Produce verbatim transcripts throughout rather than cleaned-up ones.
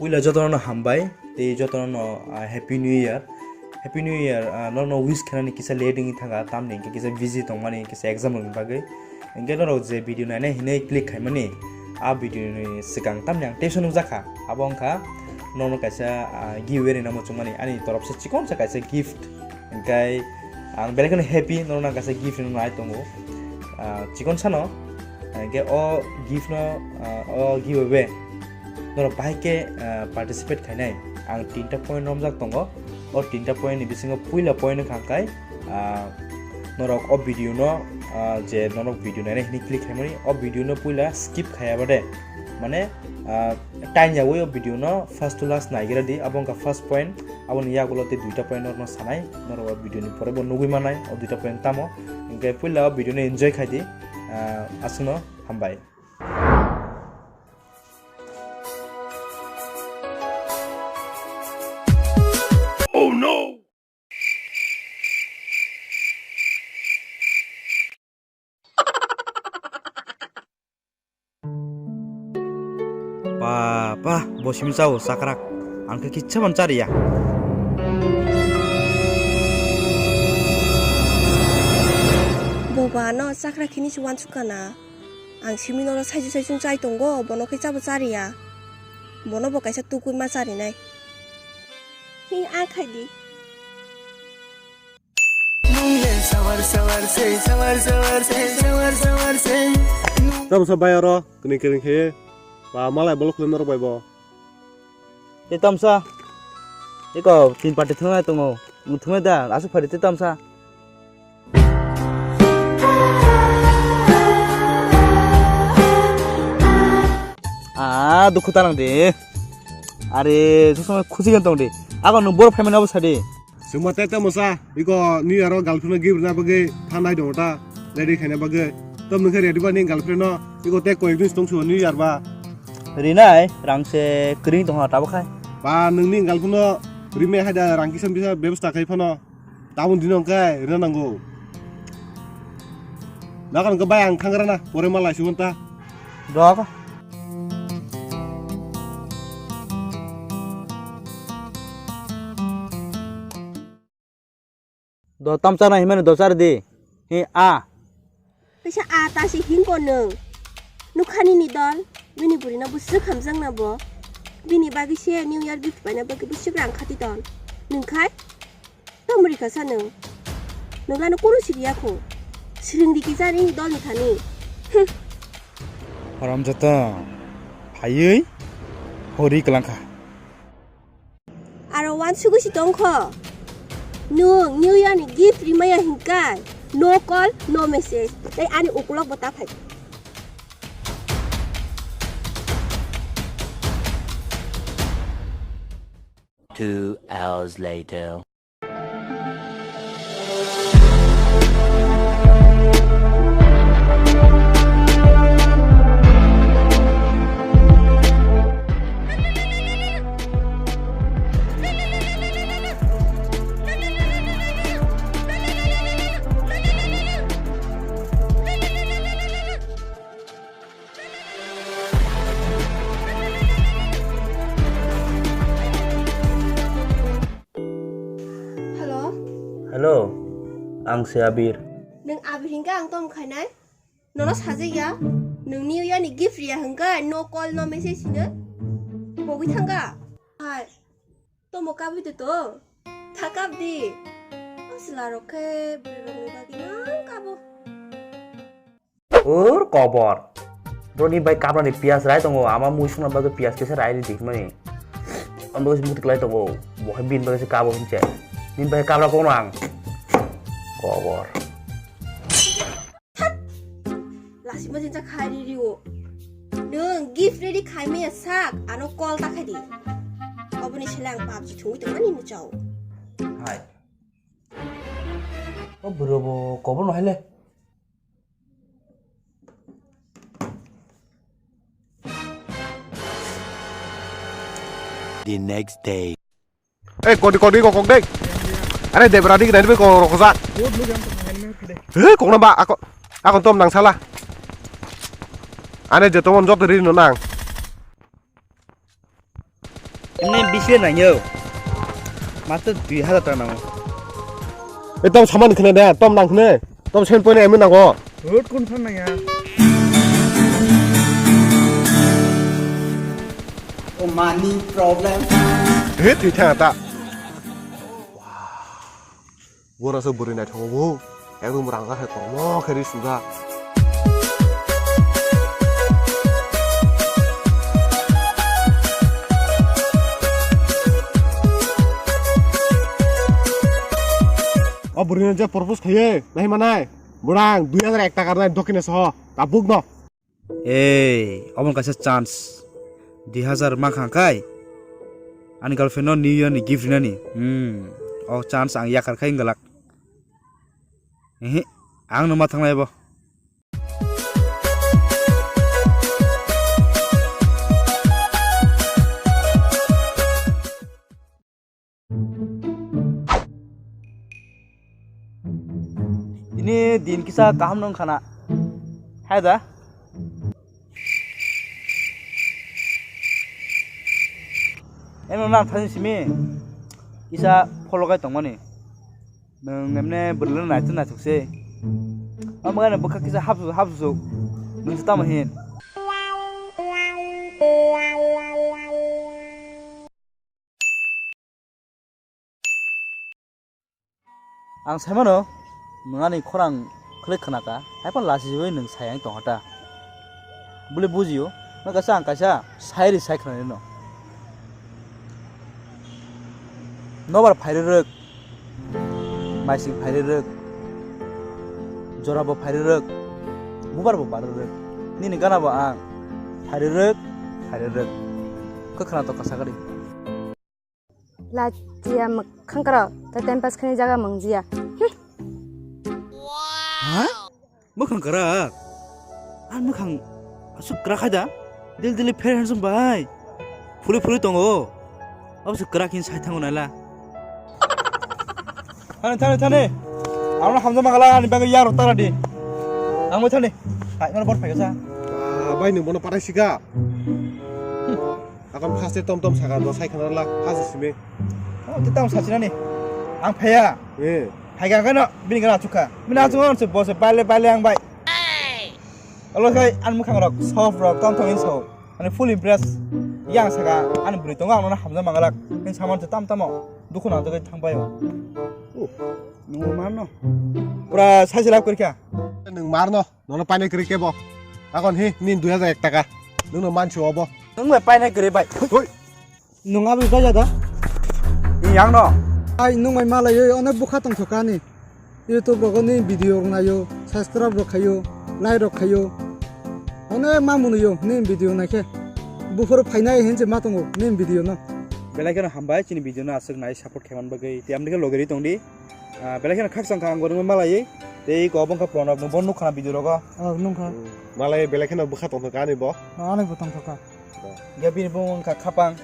Puila jotono hambai tei jotono, ah, Happy New Year. Happy New Year, ah, norokno wish khainani kisa late wngwi thangkha, tamni hwnkhe kisa busy tongmani kisa exam rokni bagwi. Hwnkhe norok je video nainai hinwi click khaimani, a video ni swkang tamni ang teisa nukjakha. Abo wngkha norokno kaisa, ah, giveaway rwna muchungmani, ani torop se chikonsa kaisa gift. Hwnkhe ang belai kheno happy, norokno ang kaisa gift rwna nai tongo. Ah, chikon sano, hwnkhe o gift no, ah, o giveaway norok bahai khe, ah, participate khainai. Ang tinta point romjak tongo. O tinta point ni bisingo puila point wngkha khe, ah, norok o video no, ah, je norok video nainai hwnwi click khaimani, o video no puila skip khaiya bade, mane, ah, time yawi o video no first to last naigra di, abo wngkha first point. Aboni yagulo tei duita point norokno sanai, norok o video ni pore bo nugwi manai o duita point tamo. Hwnkhe puila o video no enjoy khai di, ah, aswkno hambai. Oh no! Papa, bo simi chao chakrak. Ang khe kicha man chariya. Boba no chakrak khini si wansuk kana. Ang simi noro saichung saichung chai tongo, bono khe chabo chariya. Bono bo kaisa tukui ma charinai. Hi, a khai di. Tamsa bai oro kini kering khe ba malai bolok le norok bai bo. Tei tamsa. Iko tin party thwngnai tongo. Nwng thwngnai da, aswk phari tei tamsa. Ah, dukhu ta nang di. Are, sosoma khusi gan tong di. Ako nwng boro phaimani abo sadi. Sima tei tamo sa, iko New Year o girlfriend no gift rina bagwi thanai dongo ta, ready khaina bagwi. Tom nwng khe ready ba ni girlfriend no, iko tei koyek din tong suo New Year ba. Rinai, rang se kring tong ha tabo khai. Ba nwng ni girlfriend no rimai hai da rang kisa bisa bebostha khai phano. Tabun dino hwnkhe rina nango. Dakhan hwnkhe bai ang thangra na, pore ma laisugwon ta. Dok. Do tamsa na himani do char di. Hi a. Kaisa a ta si hinko nwng. Nukhani ni dol, bini buri no bwswk hamjak na bo. Bini bagwi se New Year gift paina bagwi bwswk rang khati ton. Nwng khai? Tom rikha sa nwng. Nwng ano kunu siriya kho. Siring di kisa ring dol ni thani. Hm. Haramjata phaiwi hori kwlangkha. Aro wansugwi si tongkho. Nwng New Year ni gift rimaya hinkai. No call, no message. Tei ani ukulok bo ta phai. Two hours later. Hello? Hello, ang si Abir. Nwng Abir hingka ang tom khainai? Nono sajak ya? Nwng New Year ni gift riya hingka no call no message hino? Bogwi thangka? Hai. Tomo kabwi de to. Tha kap di. O chwla rok khe bwrwi rok ni bagwi nang kabo. Ur kobor. Bro ni bai kabra ni piyas rai tongo. Ama mui sungna bagwi piyas kisa rai di dik mani. Ang bagwi mutik lai tongo. Bo hai bin bagwi se kabo hinche. Nin bai kabra kono ang. Kobor. Thak! Lasima jinsa khai ri rio. Nwng gift ready khai maya sak, ano call ta khai di. Oboni sele ang PUBG thungwi tongmani no chao. Hai. O bwrwi bo kobor no hai le. The next day. Eh, kodi, kodi, kok, kok, dek. Are, debra, dik, dek, kok, rok, jak. Eh, kok, na, ba, ako, ako, tom, nang, sala. Ane, je, tomon, jot, ri, no, nang. Emne bisi nangyo. Matro dui hajar taka nango. E, tom saman khne de, tom nang khne. Tom sen poine emne nango. Road kun phan nangya. Oh, money problem. He, thwi thang ta. Bora se bwrwi naithogo bo. Ekdom rang khe kormo khe ri sujak. O bwrwino je propose khaiye, nai manai. Bwrang dui hajar ek taka rwnai dokine soho. Tabuk no. Ei, omo kaisa chance. Dui hajar mankha khai ani girlfriend no New Year ni gift rinani. Hmm, o chance ang yakar khai wnggalak. Ehe, ang no ma thangnai bo. Ini din kisa kaham nung khana. Hai da. Eno nang thani simi kisa follow kai tongmani. Nung emne bwrwlano naituk naituk se. Omo gana bwkha kisa hapsu hapsu. Nung se tamo hin. Ang saimano, nwng ani khorang khwlai khwnaka, haiphano lachiwi nwng sai ang tongkha ta. Bwlwi bujio, no kaisa ang kaisa sai ri sai khwnanino. Nobar phairwrwk, maising phairwrwk, jorabo phairwrwk, bubarbo barwrwk. Nini ganabo ang phairwrwk, phairwrwk. Kwkhwna to kasa gari. Lachia mwkhang kwrwk, ta time pass khaini jaga mwngjia. Hmm. Ha? Mwkhang kwrwk? Ani mwkhang aswk kwrak hai da? Dil dili fair handsome bai. Phuli phuli tongo. Abo se kwrak hin sai thango naila. Thani, thani, thani. Amo hamjak mangala ani bagwi yaro tara di. Ang bai thani. Hai, mano bor phai sa. Ah, bai nwng bono patai sika. Akon first e tom tom saka, bo sai khana la, first simi. Oh, te tam sachinani. Ang phaya. Eh. Phai ga gano, bini gana chukha. Bini achuk on se, bo se, baile, baile ang bai. Alo kai, an mwkhang rok, soft rok, tom tom in so. Ani full impress. Yang saka, ani bwrwi tongo, ang nono hamjak mangalak. Ni saman se tam tamo. Dukhu na jagai thang bai. Oh. Nung marno. Pura sai se lap kori kha. Nung marno. Nono painai kwrwi kebo. Akon hi, nini dui hajar ek taka. Nwngno mansi obo. Nwng bai painai kwrwi bai. Hoi. Nwng abi bai jada? Ni yang no. Ai nwng bai malai yo, onek bukha tong thokani. YouTube rogo ni video rok nayo, subscribe rok khayo, like rok khayo. Onek ma munu yo, ni video naikhe. Buphuru phainai hinse ma tongo, ni video no. Belai kheno hambai, chini video no aswk nai support kheman bagwi. Tiyam dikhe logeri tongdi. Ah, belai kheno khakchang kha ang gorokno malaiwi. Tei iko obo wngkha Pranab, nwng bo nukha na video rogo. Oh, nukha. Hmm. Malai belai kheno bwkha tongthok kha ani bo. Oh, ani bo tongthok kha. Hwnkhe bini bumung wngkha Khapang.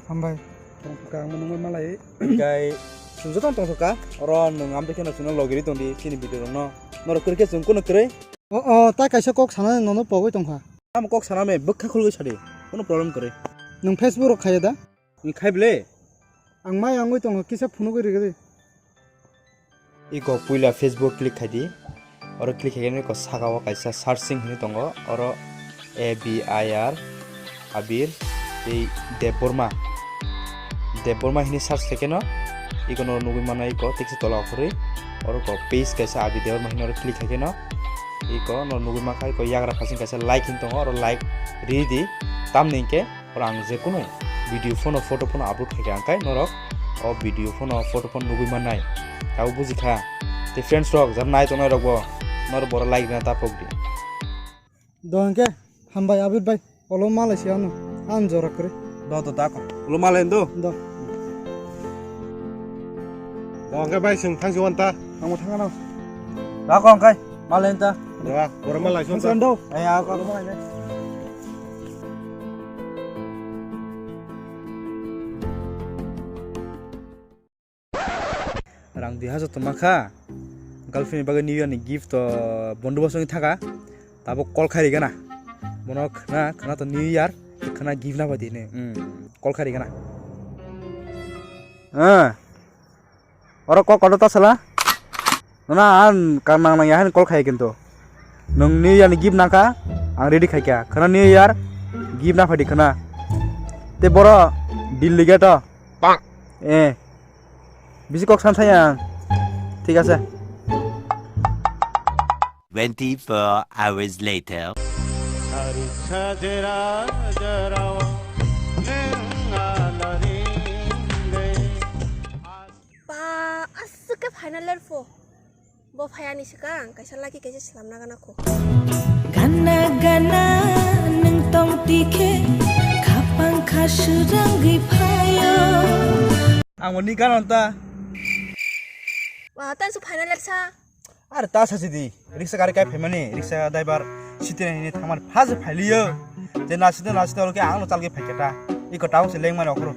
Hambai. Tongthok kha ang bo nungwi malaiwi. Hwnkhe chwng jotono tongthok kha. Oro nwng amtwi kheno chwngno logiri tongdi chini video rokno. Norok kwrwi khe chwng kunu kwrwi. Oh, oh, tai kaisa kok sanani nono pogwi tongkha. Tamo kok saname bwkha khulgwi sadi. Kunu problem kwrwi. Nwng Facebook rok khaiya da? Nwng khai ble? Ang mai wngwi tongo, kisa phunugwi rwgwi di. Iko puila Facebook click khai di. Oro click khai khe iko saka o kaisa searching hinwi tongo. Oro A B I R Abir tei Debbarma. Debbarma hinwi search khai khe no iko no nugwi mano iko teksa tola okhorwi. Oro ko page kaisa Abir Debbarma hinwi oro click khai khe no iko no nugwi mankha iko yagra phasing kaisa like hinwi tongo. Oro like ri di. Tamni hinkhe Oro ang je kunu video phone o photo phone o upload khai kha, hwnkhe norok o video phone o photo phone nugwi mannai. Abo buji kha. Tei friends rok, jara nai tongnai rok bo norok boro like rina ta phok di. Do hwnkhe hambai Abir bai, olo malai se ano, ang jora kwrwi. Do, do, da ko. Olo malai do. Do. Do hwnkhe bai, chwng thangsi wan ta. Ang bo thang ano. Da ko hwnkhe, malai ta. Da, boro malai se wan ta. Thangsi wan do. Eh, ako, ako malai ne. Rang dui hajar tongma kha, girlfriend ni bagwi New Year ni gift to bondobost wngwi thaka, tabuk call khai rigana, bono khna khna to New Year, Khna gift na phaidi ne. Hmm. Call khari khna. Ah. Oro kok kodo ta sala. Nona an ka nang nang yahan call khai kintu. Nung New Year ni gift nangkha, ang ready khaikha. Khna New Year gift na phaidi khna. Te boro deal liga to. Bang. Eh. Bisi kok san thayang. Thik ase. Twenty-four hours later. Ba, aswk khe final year pho. Bo phai ani swkang kaisa laki kaisa slam na gana kho. Gana gana nwng tong tikhe khapang kha swrangwi phaio. Ang oni ganon ta. Wa, tan su final year sa. Ar ta sa sidi, riksa gari kai phaimani, riksa driver sitini hini thamar phase phailiyo. Je nasite nasite oro khe ang no chalgwi phaikhe ta. Iko taung se lengmani okhoro.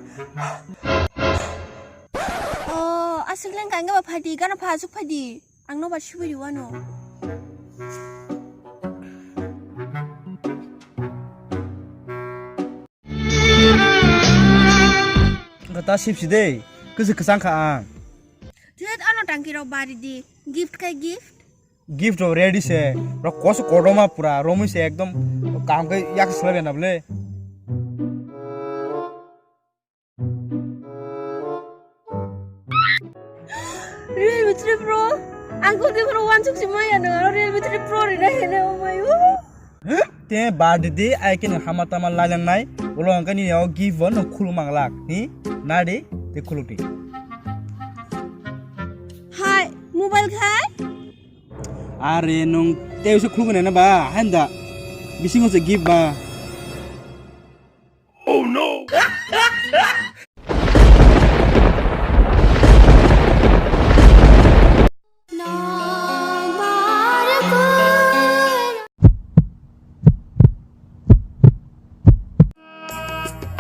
Oh, aswk leng kangga ba phaidi, gana pha aswk phaidi. Ang no ba sibiri wano. Wngkha ta sipsi de, kwswk kwchang kha ang. Thwet ano tangki rok bari di, gift khai gift. Gift rok ready se, rok koso kodoma pura, romwi se ekdom kaham khe yak slai na bole. Realme three Pro, ang kung di pro one suk si maya no, aro Realme three Pro ri na hene, oh my, oh. Te birthday ai khe nwng hama tama lailangnai, ulo hwnkhe nini o gift bo nwng khuluk manglak, hi? Nadi, te khuluk di. Hai, mobile khai? Are nwng tei se khuluk nai na ba, hain da. Bisingo se gift ba. Oh no!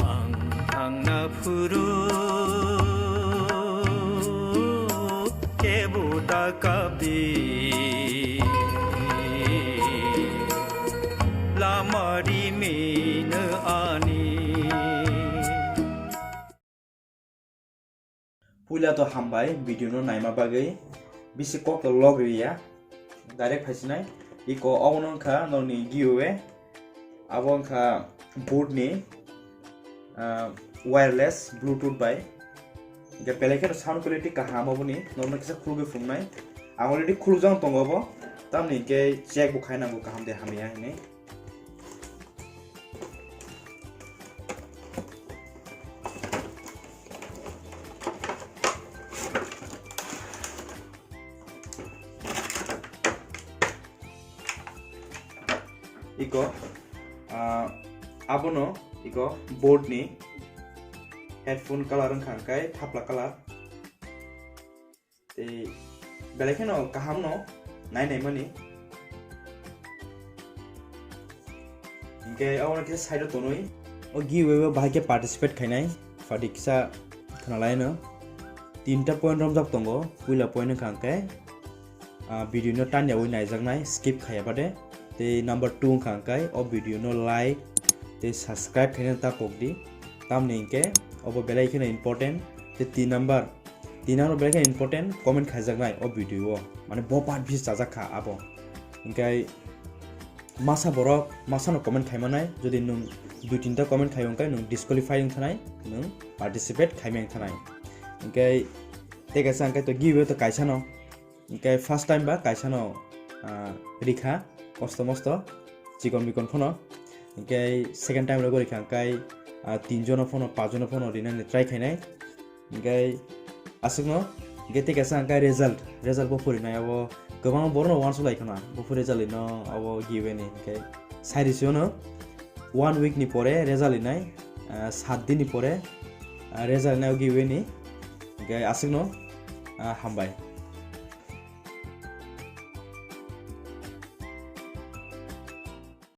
Ang thangna phuru kebo da kabi lama rimino ani. Puila to hambai video no naima bagwi, bisi kok to log riya, direct phaisinai. Iko obono wngkha nokni giveaway, abo wngkha Bose ni, ah, wireless Bluetooth bai. Hingke belai kheno sound quality kaham oboni, norokno kisa khulugwi phunuknai. Ang already khulukjak tongo obo, tamni hingke check bo khainango kaham de hamya hinwi. Iko, ah, abono iko Bose ni headphone colour wngkha hingke thapla colour. Tei belai kheno kaham no nai nai mani. Hingke obono kisa side o tonwi. O giveaway o bahai khe participate khainai. Padi kisa khwnalai no. Tinta point romjak tongo. Puila point wngkha hingke, ah, video no tanya wi naijaknai, skip khaya bade. Tei number two wngkha hingke o video no like tei subscribe khaina ta kok di. Tamni hingke obo belai kheno important. Tei tin number Tini ang belai khe important comment khaijaknai o video o, mane bo part bis chajak kha abo. Hingkai masa borok masano comment khaimanai, jodi nwng dui tinta comment khai wngkha nwng disqualify wngthanai, nwng participate khaimai wngthanai. Hingkai tei kaisa hingkai to giveaway to kaisano, hingkai first time ba kaisano, ah, rikha kosto mosto chikon mikon phano, hingkai second time rogo rikha hingkai, ah, tinjono phano pajono phano rinani try khainai. Hingke aswkno, hingke tei kaisa hingke result, result bo phurinai abo kwbangma borokno uansuk lai khna, bo phuri result rino abo giveaway ni hingke sai rwsio no one week ni pore result rinai, ah, sat din ni pore, ah, result rinai o giveaway ni, hingke aswkno, ah, hambai.